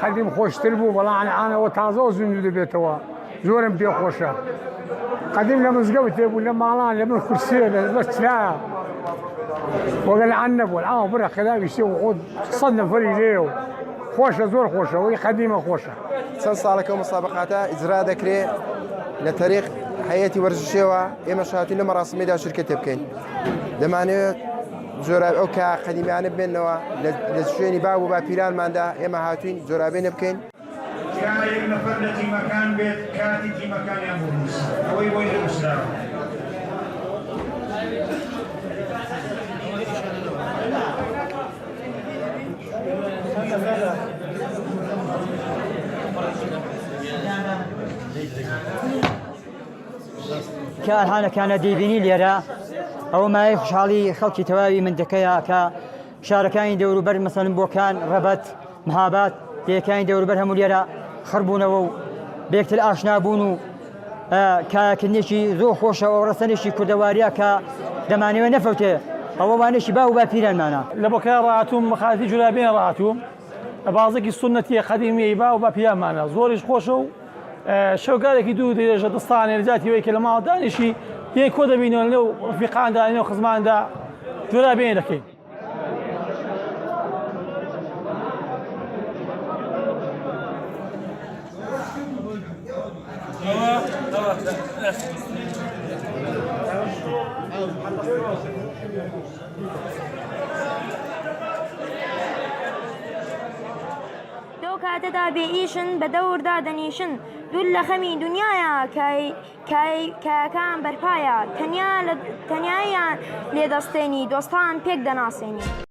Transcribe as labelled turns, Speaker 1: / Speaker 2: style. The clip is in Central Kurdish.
Speaker 1: قەدیم خۆشتر بوو بەڵام ئەلئانەوە تازەوە زیندوو دەبێتەوە زۆرم پێ خۆشە قەدیم لە مزگەوتێ بوو لە ماڵان لە من کورسیە لە بەس چرایە وەگەل ئەن نەبوو ئەوە برە خەداوی سێ و خۆت سەد نەفەری لێیە و خۆشە زۆر خۆشە وەی قەدیمە خۆشە.
Speaker 2: چەند ساڵەکە ئەو مسابقاتە ئیجرا دەکرێ لە تەریق هەیەتی وەرزشیەوە ئێمەش هاتوین لە مەراسیمێدا شرکەتێ بکەین دەمانەوێت جۆرا ئەو کە قەدیمیانە بمێنەوە لە شوێنی باو و باپیرانماندا ئێمە هاتوین جۆرابێنە بکەین.
Speaker 3: تکایە یەک نەفەر لە تیمەکان بێت کارتی تیمەکانیان بۆ بنووسن ئەوەی بۆی نەنووسراوە.
Speaker 4: کە ئەرهانەکانە دەیبینی لێرە ئەوە مایەی خوشحاڵی خەڵکی تەواوی مندەکەیە کە شارەکانی دەوروبەر مەسەلەن بۆکان، ڕەبەت، مهاباد، دێیەکانی دەوروبەر هەموو لێرە خڕبوونەوە و بەیەکتر ئاشنا بوون و کایەکردنێکی زۆر خۆشە و ڕەسەنێکی کوردەواریە کە دەمانەوێت نەفەوتێ ئەوە وانێکی باو و باپیرانمانە.
Speaker 5: لە بۆکان ڕاهاتووم خاتی جولابێن ڕاهاتووم بازێکی سوننەتیە قەدیمیەی باو باپیرانمانە زۆریش خۆشە و شەوگارێکی دوور درێژە دەستانێ لە جاتی وەی کە لە ماڵ دانیشی دێ کۆ دەبینەوە لەنێو ڕفیقاندا لەنێو خزماندا جۆرابێنێ دەکەین.
Speaker 6: لەو کاتەدا بێ ئیشن بە دەوردا دەنیشن دوور لە خەمی دونیایە کای کای کایەکان بەرپایە تەنیا لە تەنیاییان لێ دەستێنی دۆستان پێک دەناسێنی.